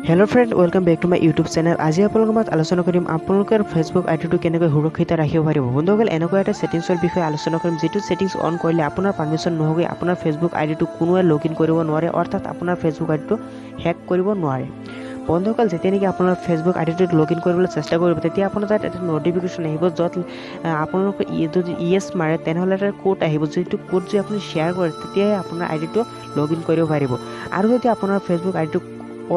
Hello friend, welcome back to my YouTube channel. আজি আপোনালোকৰ মাজত আলোচনা কৰিম আপোনালোকৰ ফেচবুক আইডিটো কেনেকৈ সুৰক্ষিত ৰাখিব পাৰিব। বন্ধুসকল, এনেকুৱা এটা ছেটিংছৰ বিষয়ে আলোচনা কৰিম, যিটো ছেটিংছ অন কৰিলে আপোনাৰ পাৰ্মিশ্যন নোহোৱাকৈ আপোনাৰ ফেচবুক আইডিটো কোনোৱে লগ ইন কৰিব নোৱাৰে, অৰ্থাৎ আপোনাৰ ফেচবুক আইডিটো হেক কৰিব নোৱাৰে। বন্ধুসকল, যেতিয়া নেকি আপোনাৰ ফেচবুক আইডিটোত লগ ইন কৰিবলৈ চেষ্টা কৰিব, তেতিয়া আপোনাৰ তাত এটা ন'টিফিকেশ্যন আহিব, য'ত আপোনালোকে যদি য়েছ মাৰে, তেনেহ'লে এটা কোড আহিব। যিটো কোড যদি আপুনি শ্বেয়াৰ কৰে, তেতিয়াহে আপোনাৰ আইডিটো লগ ইন কৰিব পাৰিব। আৰু যদি আপোনাৰ ফেচবুক আইডিটো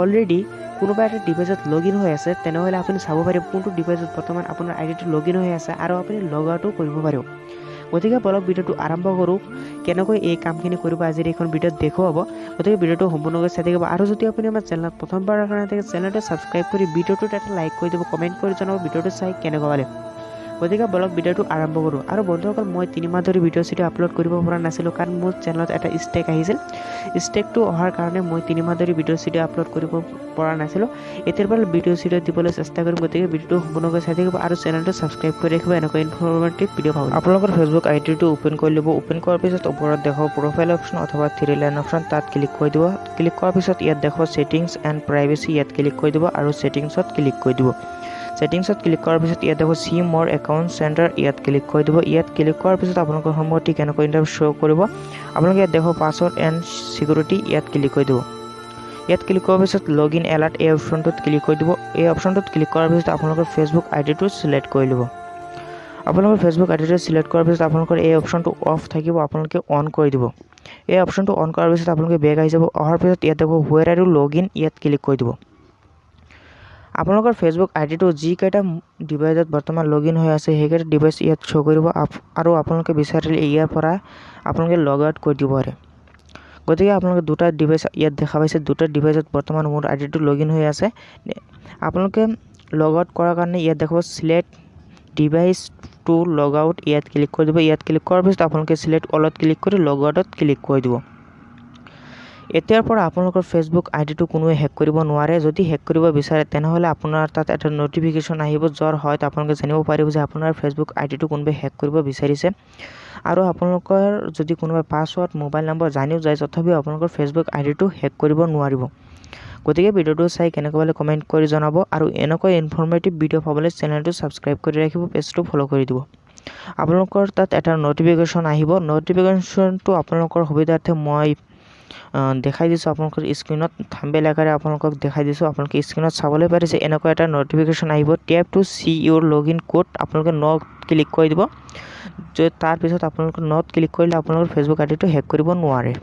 অলৰেডি কোনোবা এটা ডিভাইচত লগ ইন হৈ আছে, তেনেহ'লে আপুনি চাব পাৰিব কোনটো ডিভাইচত বৰ্তমান আপোনাৰ আইডিটো লগ ইন হৈ আছে আৰু আপুনি লগ আউটো কৰিব পাৰিব। গতিকে বলক, ভিডিঅ'টো আৰম্ভ কৰোঁ। কেনেকৈ এই কামখিনি কৰিব, আজিৰ এইখন ভিডিঅ'ত দেখুৱাব। গতিকে ভিডিঅ'টো সম্পূৰ্ণকৈ চাই থাকিব আৰু যদি আপুনি আমাৰ চেনেলত প্ৰথমবাৰৰ কাৰণে থাকে, চেনেলটো ছাবস্ক্ৰাইব কৰি ভিডিঅ'টোত এটা লাইক কৰি দিব, কমেণ্ট কৰি জনাব ভিডিঅ'টো চাই কেনেকুৱা পালে। গতিকে বলক, ভিডিঅ'টো আৰম্ভ কৰোঁ। আৰু বন্ধুসকল, মই 3 মাহ ধৰি ভিডিঅ' চিডিঅ' আপলোড কৰিব পৰা নাছিলোঁ, কাৰণ মোৰ চেনেলত এটা ষ্ট্ৰাইক আহিছিল। ষ্ট্ৰাইকটো অহাৰ কাৰণে মই 3 মাহ ধৰি ভিডিঅ' চিডিঅ' আপলোড কৰিব পৰা নাছিলোঁ। এতিয়াৰ পৰা ভিডিঅ' চিডিঅ' দিবলৈ চেষ্টা কৰিম। গতিকে ভিডিঅ'টো সম্পূৰ্ণকৈ চাই থাকিব আৰু চেনেলটো ছাবস্ক্ৰাইব কৰি ৰাখিব এনেকুৱা ইনফৰ্মেটিভ ভিডিঅ' পাবলৈ। আপোনালোকৰ ফেচবুক আইডিটো অ'পেন কৰি ল'ব। অ'পেন কৰাৰ পিছত ওপৰত দেখাব প্ৰফাইল অপশ্যন অথবা থ্ৰী লাইন অপশ্যন, তাত ক্লিক কৰি দিব। ক্লিক কৰাৰ পিছত ইয়াত দেখাব ছেটিংছ এণ্ড প্ৰাইভেচি, ইয়াত ক্লিক কৰি দিব আৰু ছেটিংছত ক্লিক কৰি দিব। ছেটিংছত ক্লিক কৰাৰ পিছত ইয়াত দেখাব চি মোৰ একাউণ্ট চেণ্টাৰ, ইয়াত ক্লিক কৰি দিব। ইয়াত ক্লিক কৰাৰ পিছত আপোনালোকৰ সন্মুখত ঠিক এনেকৈ ইণ্টাৰফেচ শ্ব' কৰিব। আপোনালোকে ইয়াত দেখাব পাছৱৰ্ড এণ্ড ছিকিউৰিটি, ইয়াত ক্লিক কৰি দিব। ইয়াত ক্লিক কৰাৰ পিছত লগ ইন এলাৰ্ট, এই অপশ্যনটোত ক্লিক কৰি দিব। এই অপশ্যনটোত ক্লিক কৰাৰ পিছত আপোনালোকৰ ফেচবুক আইডিটো চিলেক্ট কৰি ল'ব। আপোনালোকৰ ফেচবুক আইডিটো চিলেক্ট কৰাৰ পিছত আপোনালোকৰ এই অপশ্যনটো অফ থাকিব, আপোনালোকে অন কৰি দিব। এই অপশ্যনটো অন কৰাৰ পিছত আপোনালোকে বেক আহি যাব। অহাৰ পিছত ইয়াত দেখো "Where are you log in", ইয়াত ক্লিক কৰি দিব। আপোনালোকৰ ফেচবুক আইডিটো যিকেইটা ডিভাইচত বৰ্তমান লগ ইন হৈ আছে, সেইকেইটা ডিভাইচ ইয়াত শ্ব' কৰিব আৰু আপোনালোকে বিচাৰিলে ইয়াৰ পৰা আপোনালোকে লগ আউট কৰি দিব পাৰে। গতিকে আপোনালোকে দুটা ডিভাইচ ইয়াত দেখা পাইছে। দুটা ডিভাইচত বৰ্তমান মোৰ আইডিটো লগ ইন হৈ আছে। আপোনালোকে লগ আউট কৰাৰ কাৰণে ইয়াত দেখাব "Select device to log out", ইয়াত ক্লিক কৰি দিব। ইয়াত ক্লিক কৰাৰ পিছত আপোনালোকে চিলেক্ট অলত ক্লিক কৰি লগ আউটত ক্লিক কৰি দিব। এতিয়াৰ পৰা আপোনালোকৰ ফেচবুক আইডিটো কোনোৱে হেক কৰিব নোৱাৰে। যদি হেক কৰিব বিচাৰে, তেনেহ'লে আপোনাৰ তাত এটা ন'টিফিকেশ্যন আহিব, যাৰ সহায়ত আপোনালোকে জানিব পাৰিব যে আপোনাৰ ফেচবুক আইডিটো কোনোবাই হেক কৰিব বিচাৰিছে। আৰু আপোনালোকৰ যদি কোনোবাই পাছৱৰ্ড, মোবাইল নম্বৰ জানিও যায়, তথাপিও আপোনালোকৰ ফেচবুক আইডিটো হেক কৰিব নোৱাৰিব। গতিকে ভিডিঅ'টো চাই কেনেকুৱা পালে কমেণ্ট কৰি জনাব আৰু এনেকুৱা ইনফৰ্মেটিভ ভিডিঅ' পাবলৈ চেনেলটো ছাবস্ক্ৰাইব কৰি ৰাখিব, পেজটো ফ'ল' কৰি দিব। আপোনালোকৰ তাত এটা ন'টিফিকেশ্যন আহিব। ন'টিফিকেশ্যনটো আপোনালোকৰ সুবিধাৰ্থে মই দেখাই দিছোঁ। আপোনালোকৰ স্ক্ৰীণত থাম্বনেইল আকাৰে আপোনালোকক দেখাই দিছোঁ। আপোনালোকে স্ক্ৰীণত চাবলৈ পাৰিছে, এনেকুৱা এটা ন'টিফিকেশ্যন আহিব, "Tap to see your log in code"। আপোনালোকে ন'ত ক্লিক কৰি দিব। তাৰপিছত আপোনালোকে ন'ত ক্লিক কৰিলে আপোনালোকৰ ফেচবুক আইডিটো হেক কৰিব নোৱাৰে।